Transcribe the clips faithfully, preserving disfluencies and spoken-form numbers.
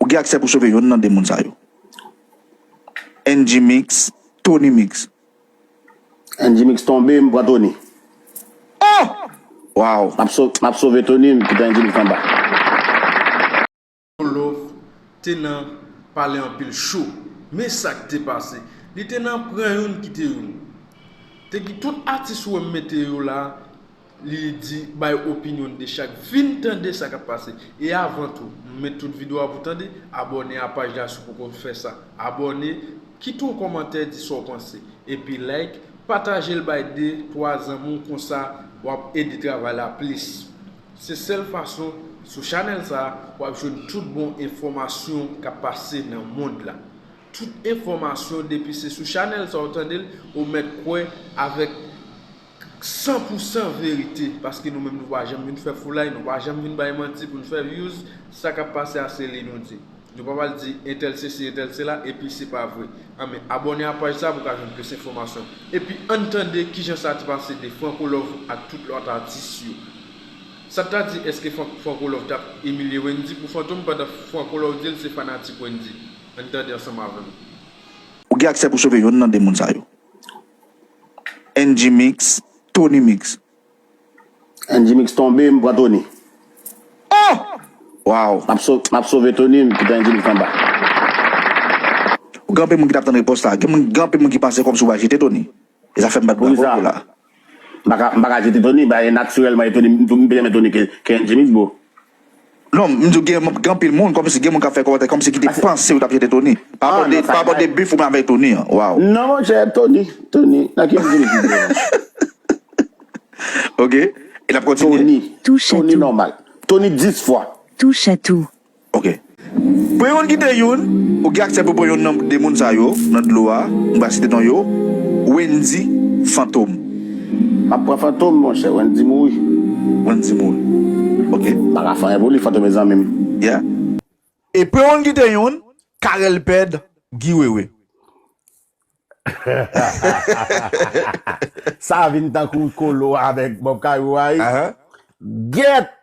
Ou gen aksè pou sove yonn nan de moun sa yo. N G Mix, Tony Mix. N G Mix tonbe, m pran Tony. Oh! Wow! M ap so- m ap sove Tony, m kite N G Mix anba. Love te nan pale anpil cho. Men sa k te pase. Li te nan pran youn kite youn. Te gen tout atis ou wè m mete yo la, li di bay opinyon de chak. Vin tande sa k ap pase. E avan tou, m met tout videyo a pou tande, abòne a paj la si w poko fè sa. Abòne, kite yon kòmantè, di sa w panse. Epi like, pataje l bay de, twa zanmi w, konsa w ap ede travay la plis. Se sèl fason, sou chanèl sa a, w ap jwenn tout bon enfòmasyon k ap pase nan mond la. Tout enfòmasyon, depi se sou chanèl sa a ou tande l, ou mèt kwè avèk san pou san verite, paske nou menm nou pa janm vin fè foulay, nou pa janm vin bay manti pou n fè views, sa k ap pase a se li nou di. Nou pa pral di entèl sesi, entèl sela, epi se pa vre. Anben, abòne a paj sa pou w ka jwenn plis enfòmasyon. Epi ann tande kijan sa te pase de Franco Love ak tout lòt atis yo. Sa t ta di èske Franco Love t ap imilye Wendy pou Fantom pandan Franco Love di l se fanatik Wendy? Ann tande ansanm avè m. Ou gen aksè pou sove yonn nan de moun sa yo. N G Mix, Tony Mix. N G Mix tonbe, m pran Tony. Oh! Wow! M ap so- m ap sove Tony, m kite N G Mix anba. Ou gen anpil moun ki t ap tann repons la. Gen moun- gen anpil moun ki panse kòmsi w pral jete Tony. E sa fè m bat bravo pou la. M pa ka- m pa ka jete Tony, ba e natirèlman e Tony, m pi renmen Tony ke, ke N G Mix, bro. Non, m di w gen gen anpil moun, kòmsi gen moun k ap fè kòmantè, kòmsi ki te panse yo t ap jete Tony. Pa abòde pa abòde bif ou menm avèk Tony an. Wow. Non, monchè, Tony, Tony, nan ki N G Mix li ye, monchè? Ok. E n ap kontinye. Tony, Tony nòmal. Tony dis fwa. Touche à tout. Ok. Pou youn kite youn, ou gen aksè pou pran youn nan de moun sa yo, nan dlo a, m pa site non yo, Wendy, Fantom. M ap pran Fantom, monchè, Wendy mouri. Wendy mouri. Ok. M pa ka fè anyen pou li, Fantom e zanmi m. Yeah. E pou youn kite youn, Carel Pèd, Guy Wewe. Sa vin tankou Kolo avèk Bob Kayou a wi. Gèt!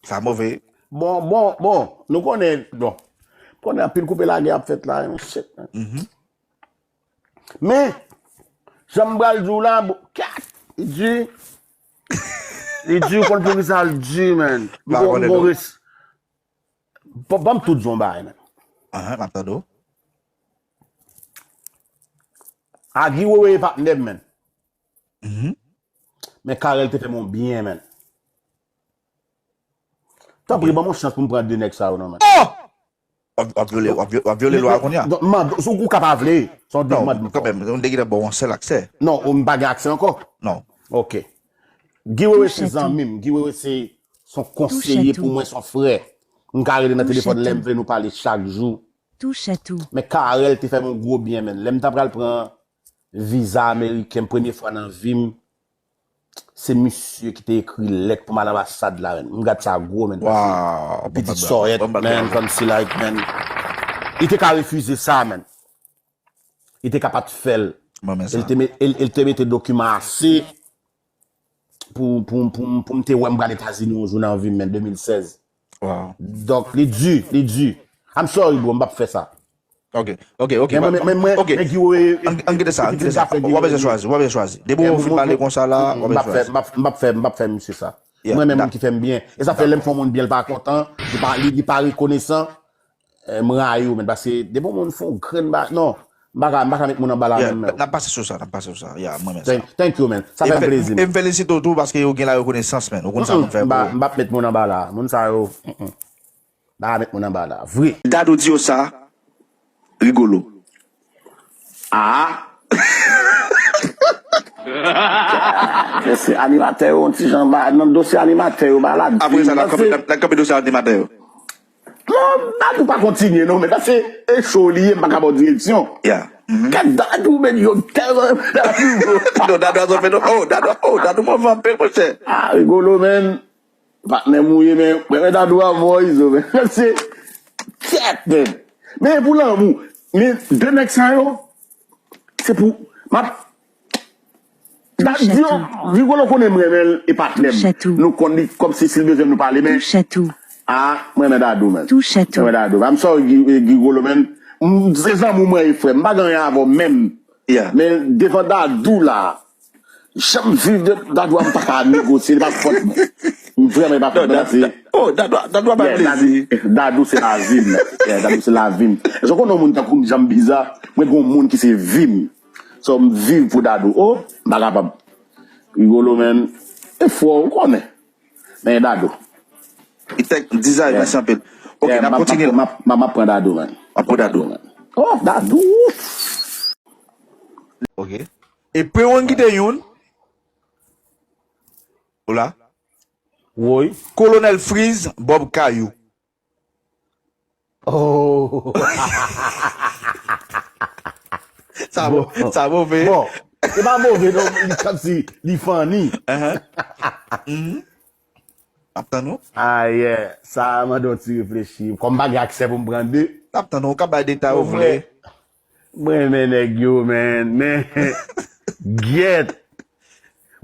Sa move. Bon, bon, bon, nou konnen, bon, konnen anpil koupe lage ap fèt la, men shit, man. Men, jan m pral di w la, bon, kat, li di, li di, ou konn poukisa l di, man. M gon, m gon res. Ban m tout di w yon bagay, man. Ahan, m ap tande w. Agi Wewe e patnè m, man. Men Carel te fè m yon byen, man. Tanpri, ban m yon chans pou m pran de nèg sa yo, non, man. Oh! W ap vyole, w ap vyole lwa kounye a. Ou ka pa vle. Se yon demande. Non, kanmenm, yon nèg ki ta ba w yon sèl aksè. Non, ou m pa gen aksè ankò. Non. Ok. Guy Wewe se zanmi m. Guy Wewe se se yon konseye pou mwen, se yon frè. M ka rele nan telefòn lè m vle, nou pale chak jou. Men Carel te fè m yon gwo byen, man. Lè m ta pral pran viza ameriken m, premye fwa nan vi m, se misye ki te ekri lèt pou m al anbasad la, man. M gad sa gwo, man. Pitit sòyèt, man, kòmsi like, man. Li te ka refize sa, man. Li te ka pa t fè l. E l te mete dokiman ase pou, pou, pou, pou m te wè m pral Etazini yon jou nan vi m, man, de mil sèz. Donk, li di, li di. I'm sorry, bro, m p ap fè sa. Ok, ok, ok. Men mwen, men mwen, men Guy Wewe, ann kite sa, ann kite sa. W ap bezwen chwazi, w ap bezwen chwazi. Depi w fin pale konsa la, w ap bezwen chwazi. M p ap fè, m p ap fè misye sa. M renmen moun ki fè m byen. E sa fè lè m fè yon moun byen, li pa kontan, li pa, li, li pa rekonesan. M rayi w, man, paske depi yon moun fè yon grenn bagay, non, m pa ka, m pa ka met moun anba la menm, man. N ap pase sou sa, n ap pase sou sa. Yeah, mwen menm sa. Thank you, man. Sa fè m plezi, man. E m felisite w tou paske ou gen larekonesans, man. Ou konn sa moun fè pou ou. M p ap met moun anba la. Moun sa yo, m pa ka met moun anba la. Vre. Dadou di yo sa, Rigolo. Ah! Mesye, animatè yo, yon ti jan ba, nan dosye animatè yo, ba la. Apre sa, n ap kanpe, n ap kanpe dosye animatè yo. Non, Dadou pa kontinye, non, men paske e cho li ye, m pa ka ba w direksyon. Kat Dadou, men yo tèlman. Non, Dadou a zòt fè non. Oh, Dadou, oh, Dadou move anpil, monchè. Ah, Rigolo, men. Patnè m ou ye, men, men Dadou a mò Izo, men. Se kèt, men. Men pou lanmou. Men de nèg sa yo, se pou m ap Dadou, Rigolo konnen m renmen l e patnè m. Nou konn li kòmsi si l bezwen nou pale, men Ah, mwen renmen Dadou, man. Touche à tout. Mwen renmen Dadou. I'm sorry, Gi- Gigolo, man. M- Se zanmi mwen, e frè. M pa gen anyen avè w menm. Yeah. Men devan Dadou la, jan m viv de Dadou a, m pa ka negosye, li pa fòt mwen. M vrèman, li pa fòt mwen, se Oh, Dadou, Dadou a bay plezi. Dadou, Dadou se lavi m. Yeah, Dadou se lavi m. Èske w konnen yon moun tankou m, jan m biza, mwen gen yon moun ki se vi m. So, m viv pou Dadou. Oh, m pa kapab. Rigolo, man. E fò, ou konnen. Men Dadou. Li tèk dizay, mèsi anpil. Ok, n ap kontinye. M ap pran Dadou, man. M ap pran Dadou. Oh, Dadou. Ok. E Pwewon ki te youn. Ou la? Woy. Kolonèl Freeze, Bob Kayou. Oh. Sa bon, sa move. Bon, se pa move non, li kòmsi li funny. Ap tann ou? Ah yeah, sa mande yon ti reflechi. Kòm m pa gen aksè pou m pran de. Ap tann ou, ou ka bay detay ou vle. Mwen renmen nèg yo, man. Men, gyèt.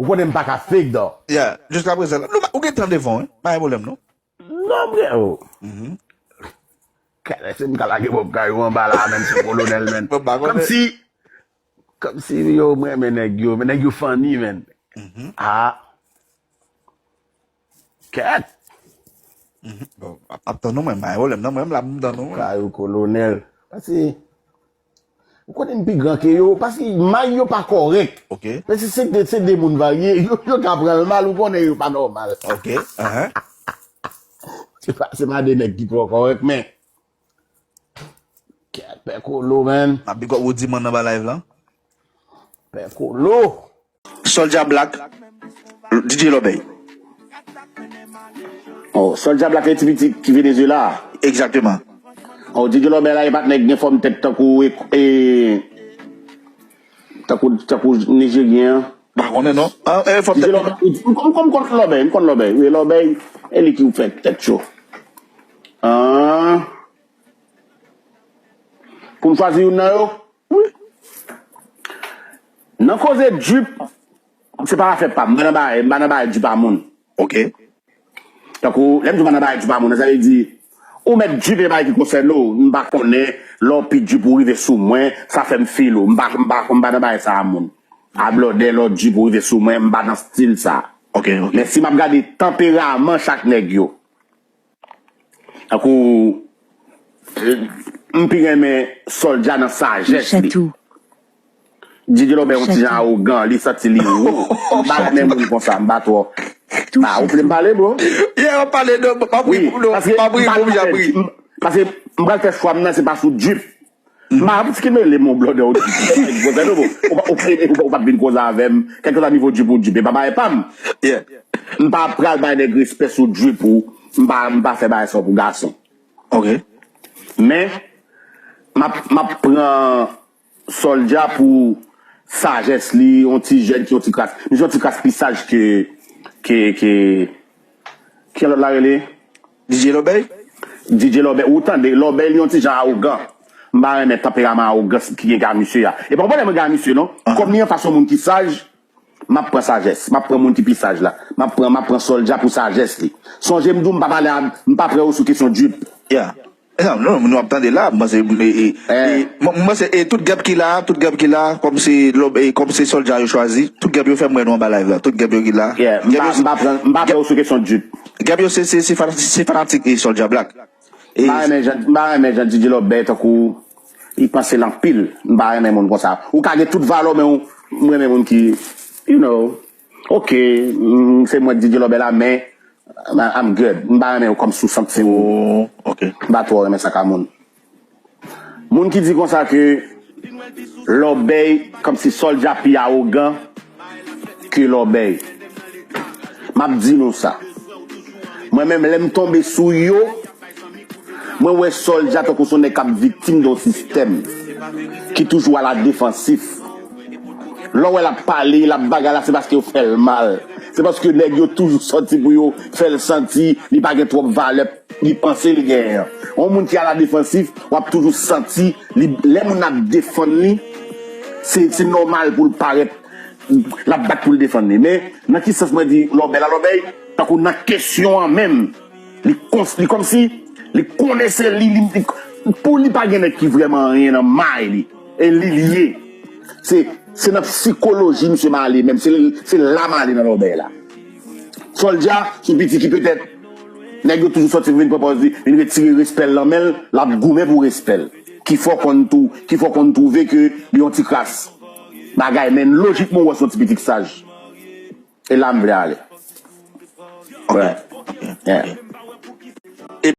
Ou konnen m pa ka fake, dò. Yeah, jiska prezan. Ou gen tan devan, wi. Pa gen pwoblèm, non. Non, m gen, oh. Kèlè, se m ka lage Bob Kayou anba la, menm se kolonèl, man. Kòmsi, kòmsi, yo, mwen renmen nèg yo, men nèg yo funny, man. Ah. Kèt. Bon, ap tann ou, mwen, pa gen pwoblèm, non, mwen, m la, m tann ou. Kayou kolonèl. Pase, ou konnen m pi gran ke yo, paske may yo pa kòrèk. Ok. Men si se de, se de moun varye, yo, yo ka pran l mal, ou konnen yo pa nòmal. Ok. Se pa, se pa de nèg ki twò kòrèk, men. Kèt, Pè Kolo, man. N ap big up Woodyman anba live la. Pè Kolo. Soulja Black, D J Lòbèy. Oh, Soulja Black e ti pitit ki Venezuela. Egzakteman. Oh, D J Lòbèy la, e patnè gen fòm tèt tankou, e, e, tankou, tankou Nijeryen an. Pa konnen non. Ah, e fòm tèt. M konn Lòbèy, m konn Lòbèy, wi, Lòbèy, e li ki fè tèt cho. Ah. Pou m chwazi youn nan yo? Wi. Nan koze drip, se pa afè pa m. M pa nan bagay, m pa nan bagay drip a moun. Ok. Tankou, lè m di w m pa nan bagay drip a moun, sa vle di, ou mèt drip e bagay ki konsène w. M pa konnen, lè w pi drip ou rive sou mwen, sa fè m feel ou. M pa, m pa, m pa nan bagay sa a moun. A blòdè, lè w drip ou rive sou mwen, m pa nan stil sa. Ok, ok. Men si m ap gade tanperaman chak nèg yo, Tankou, m pi renmen Soulja nan sajès li. Touche à tout. D J Lòbèy yon ti jan awogan, li santi li wo. M pa renmen moun konsa, m pa twò. Ah, ou vle m pale, bro? Yeah, w ap pale, non, m ap ri pou nou, m ap ri pou m ap ri. Paske m pral fè chwa m nan, se pa sou drip. M pa ap ti ki mele mon blòdè ou di. Ou pa, ou pa, ou pa, ou pa vin koze avè m. Kèlkeswa nivo drip ou drip, e pa bagay pa m. Yeah. M pa pral bay nèg respè sou drip ou. M pa, m pa fè bagay sa pou gason. Ok. Men, m ap, m ap pran Soulja pou sajès li, yon ti jèn ki yon ti kras. Li se yon ti kras pi saj ke, ke, ke, ki lòt la rele? D J Lòbèy? D J Lòbèy, ou tande, Lòbèy li yon ti jan awogan. M pa renmen tanperaman awogans ki gen ga misye a. E pa yon pwoblèm gen misye non. Kòm li anfas yon moun ki saj, m ap pran sajès. M ap pran moun ki pi saj la. M ap pran, m ap pran Soulja pou sajès li. Sonje m di w m pa pale a, m pa prè yo sou kesyon drip. Yeah. E sa, non, nou ap tande la, m panse, e, e, e, mwen, mwen se, e tout gèp ki la, tout gèp ki la, kòm se lòb, e kòm se Soulja yo chwazi, tout gèp yo fè m wè nou anba live la, tout gèp yo ki la. Yeah, m pa, m pa pran, m pa pran yo sou kesyon drip. Gèp yo se, se, se fanatik, se fanatik e Soulja Black. E m pa renmen jan, m pa renmen jan D J Lòbèy tankou, li panse l anpil, m pa renmen moun konsa. Ou ka gen tout valè w, men ou, m renmen moun ki, you know, ok, mm, se mwen D J Lòbèy la, men I'm good. M pa renmen yo kòm sou santi m. Oh, ok. M pa twò renmen sa ka moun. Moun ki di konsa ke Lòbèy, kòmsi Soulja pi awogan ke Lòbèy. M ap di nou sa. Mwen menm, lè m tonbe sou yo, mwen wè Soulja tankou se yon nèg k ap viktim de yon sistèm ki toujou aladefansif. Lè w wè l ap pale, l ap bagay la, se paske yo fè l mal. Se paske nèg yo toujou sòti pou yo fè l santi li pa gen twòp valè li panse li genyen an. Yon moun ki aladefansif, w ap toujou santi li, lè moun ap defann li, se, se nòmal pou l parèt, l ap bat pou l defann li. Men, nan ki sans mwen di Lòbèy la, Lòbèy, tankou nan kesyon an menm, Li kons, li kòmsi li konnen se li, li, li pou li pa gen nèg ki vrèman anyen nan may li. E li li ye. Se se nan psikoloji misye male menm. Se se la male nan lòbèy la. Soldya se yon piti ki petèt nèg yo toujou sòti vin pran pòz li, vin retire respè l nan men l, l ap goumen pou respè l. Kifè w konn tou, kifè w konn twouve ke li yon ti kras bagay, men lojikman w wè se yon ti piti k saj. E la m vle ale. Ok. Yeah.